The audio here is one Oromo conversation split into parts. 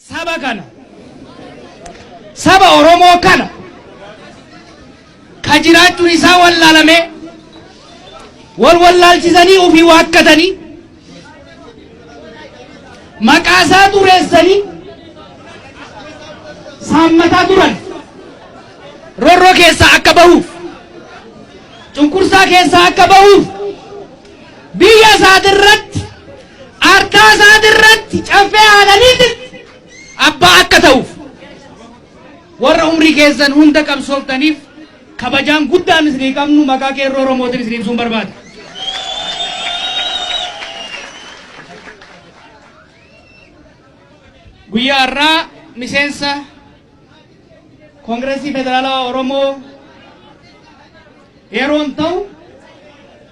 Saba kana, saba Oromoo kana ka jiraachuun isaa wallaalamee wal wallaalchisanii ofii waakkatanii maqaa isaa xureessanii saammataa turan roorroo keessaa akka bahuuf, cunqursaa keessaa akka bahuuf, biyya isaatirratti, ardaa isaatirratti, caffee haadhaniitti abbaa akka ta'uuf warra umrii keessan hunda qabsooftaniif kabajaan guddaan isinii qabnu maqaa Qeerroo Oromootiin isinii ibsuun barbaada. Guyyaa har'aa miseensa Koongireesii Federaalawaa Oromoo yeroon ta'u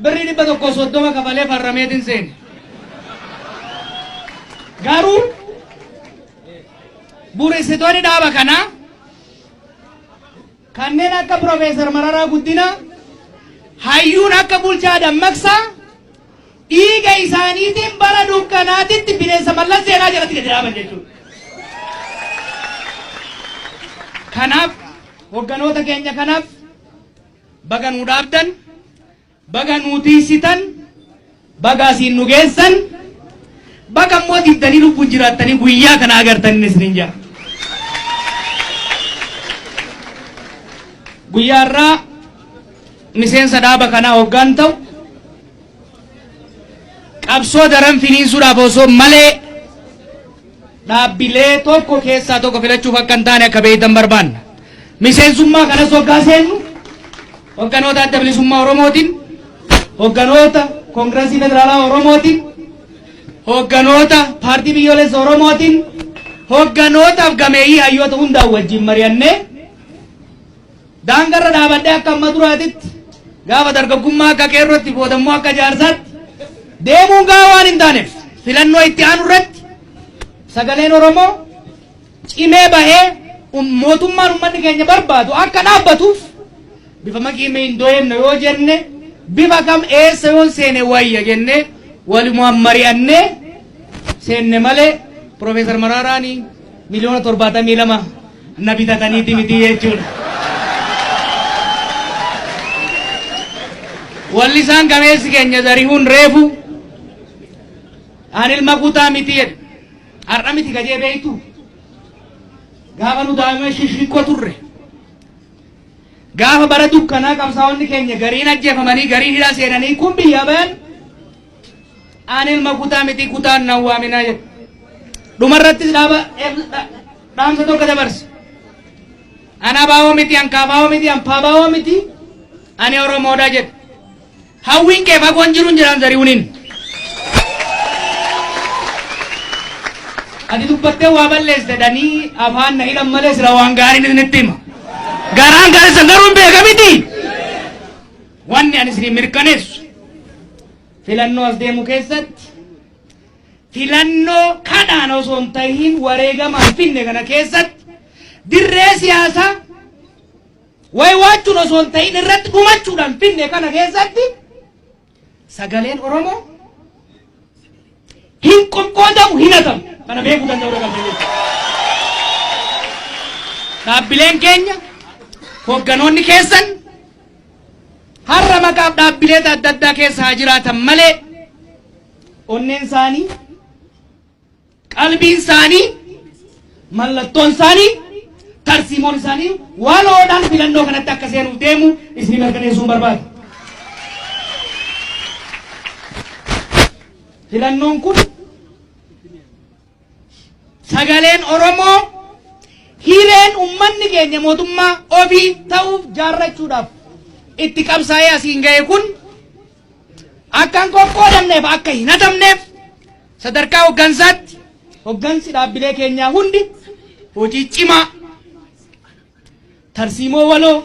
birrii 130 kafalee farrameetiin seene. Garuu bu'uuressitoonni dhaaba kanaa kanneen akka Piroofeesar Mararaa Guddinaa, hayyuun akka Bulchaa Dammaqsaa dhiiga isaaniitiin bara dukkanaatitti bineensa Mallas Zeenaa jalatti gadi dhaaban jechuudha. Kanaaf hogganoota keenya kanaaf baga nuu dhaabdan, baga nuu tiisitan, baga asiin nu geessan, baga immoo diddanii lubbuun jiraattanii guyyaa kana agartan isiniin jedha. Guyyaa irraa miseensa dhaaba kanaa hoggaan ta'u qabsoo daran finiinsuudhaaf osoo malee dhaabbilee tokko keessaa tokko filachuuf akka hin taane akka beektan barbaanna. Miseensummaa kanas hoggaa seennu hogganoota Adda Bilisummaa Oromootiin, hogganoota Koongirasii Federaalaa Oromootiin, hogganoota Paartii Biyyoolessa Oromootiin, hogganootaaf gameeyyii hayyoota hundaan wajjin mari'annee daangarra dhaabadhee akka amma duraatitti gaafa dargaggummaa akka qeerrootti boodammoo akka jaarsaatti deemuun gahaa waan hin taaneef filannoo itti aanu irratti sagaleen Oromoo cimee bahee mootummaan uummanni keenya barbaadu akka dhaabbatuuf bifa maqiimee hin doyemne yoo jenne, bifa kam eessa yoon seene wayya jenne walumaan mari'annee seenne malee Piroofeesar Maraaraan miliyoona 72 na bitataniiti miti jechuudha. Wallisaan gameessi keenya Zarihuun reefu ani ilma kutaa miti jedhe. Har'a miti gajee beektu. Gaafa nu daa'ima shishikko turre. Gaafa bara dukkanaa qabsaa'onni keenya gariin ajjeefamanii gariin hidhaa seenanii kun biyyaa bayan ani ilma kutaa miti, kutaan nan waaminaa jedhe. Dhumarrattis dhaaba dhaamsa tokko dabarse. Ana abaa'oo miti, an kaabaa'oo miti, an paabaa'oo miti, ani Oromoodha jedhe. Hawwiin kee fagoon jiruun jedhaan Zarihuuniin. Ati dubbattee waa balleessite jedhanii afaan na hidhan malee sila waan gaariin isinitti hima. Garaan gaarisan garuu hin beeka miti. Wanni ani isinii mirkaneessu filannoo as deemu keessatti, filannoo kadhaan osoo hin tahin wareegamaan finne kana keessatti, dirree siyaasaa waywaachuun osoo hin ta'in irratti dhumachuudhaan finne kana keessatti sagaleen Oromoo hin qoqqoodamu, hin hatamu. Kana beekuu danda'uu qabda jechuudha. Dhaabbileen keenya, hoogganoonni keessan har'a maqaaf dhaabbilee adda addaa keessa haa jiraatan malee onneen isaanii, qalbiin isaanii, mallattoon isaanii, tarsiimoon isaanii waloodhaan filannoo kanatti akka seenuuf deemu isinii mirkaneessuun barbaada. Filannoon kun sagaleen Oromoo hireen uummanni keenya mootummaa ofii ta'uuf jaarrachuudhaaf itti qabsaa'ee asiin ga'e kun akka hin qoqqoodamneef, akka hin hatamneef sadarkaa hoggansaatti hoggansi dhaabbilee keenyaa hundi hojii cimaa, tarsiimoo waloo,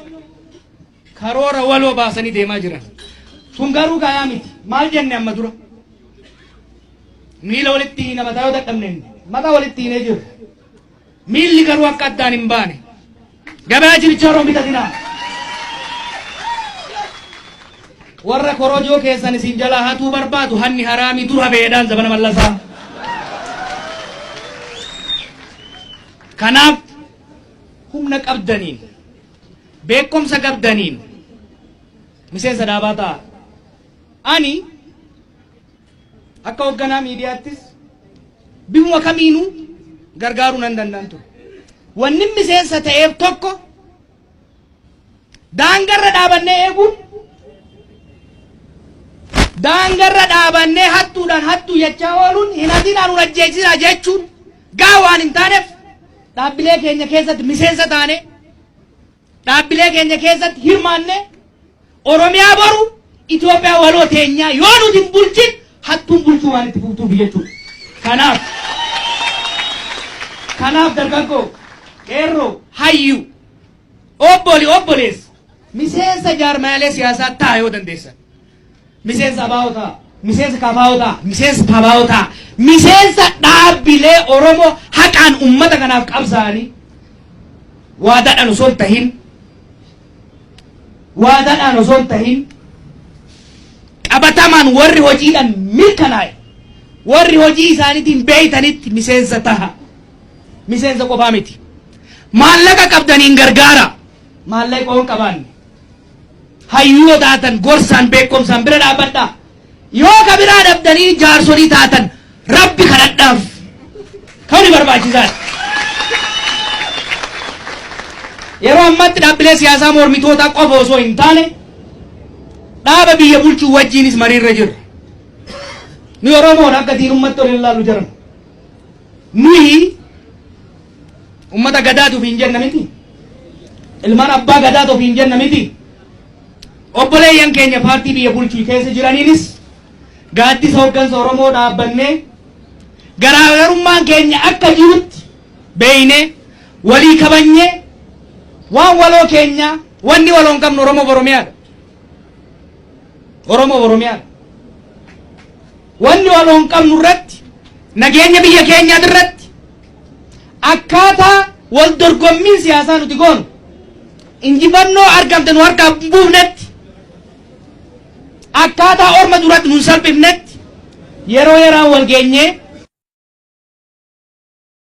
karoora waloo baasanii deemaa jiran. Sun garuu gayaa miti. Maal jenne amma dura? Miila walitti hiina, mataa yoo dadhabne mataa walitti hiinee jiru. Miilli garuu akka addaan hin baane. Gabaa chirchaaroon bitatinaa. Warra korojoo keessan isin jalaa hatuu barbaadu hanni haraamii dura beedhaan zabana Mallasaa. Kanaaf humna qabdaniin, beekumsa qabdaniin miseensa dhaabaa ta'a. Ani akka hoogganaa miidiyaattis bifuma kamiinuu gargaaruu nan danda'an ture. Wanni miseensa ta'eef tokko, daangarra dhaabannee eeguun, daangarra dhaabannee hattuudhaan hattuu jechaa ooluun, hin hatinaan nun ajjeesisaa jechuun gaa waan hin taaneef, dhaabbilee keenya keessatti miseensa taane, dhaabbilee keenya keessatti hirmaanne, Oromiyaa boru Itoophiyaa waloo teenyaa yoo nuti hin bulchin hattuun bulchuu waan itti fuftuuf jechuudha. Kanaaf dargaggoo, qeerroo, hayyuu, obboli, obboleessa, miseensa jaarmaalee siyaasaa ta'a yoo dandeessan. Miseensa ABO ta'a, miseensa KFO ta'a, miseensa PABO ta'a, miseensa dhaabbilee Oromoo haqaan ummata kanaaf qabsaa'anii waadaadhaan osoo hin tahin, waadaadhaan osoo hin tahin, qabatamaan warri hojiidhaan mirkanaa'e, warri hojii isaaniitiin beeytanitti miseensa taha. Miseensa qofaa miti. Maallaqa qabdaniin gargaara. Maallaqa hin qabaanne, hayyuu taatan gorsaan, beekumsaan bira dhaabbadhaa. Yoo ka biraa dhabdanii jaarsolii taatan, Rabbi kadhadhaaf. Kuni barbaachisaadha. Yeroo ammaatti dhaabbilee siyaasaa mormitootaa qofa osoo hin taane, dhaaba biyya bulchuu wajjiinis mariirra jirra. Nuyi Oromoon akka diinummatti ol hin ilaallu jiran. Nuyi ummata gadaatu ofiin jenna miti. Ilmaan abbaa gadaatu ofiin jenna miti. Obboleeyyan keenya paartii biyya bulchuu keessa jiraniinis gaaddisa hooggansa Oromoo dhaabbannee, garaagarummaan keenya akka jirutti beeynee, walii kabanyee, waan waloo keenya, wanni waloo hin qabnu Oromoo Oromiyaadha. Oromoo Oromiyaadha. Wanni waloo hin qabnu irratti, nageenya biyya keenyaa irratti, akkaataa wal dorgommiin siyaasaa nuti goonu injifannoo argamte nu harkaa buufnetti, akkaataa orma duratti nun salphifnetti, yeroo yeraan wal geenyee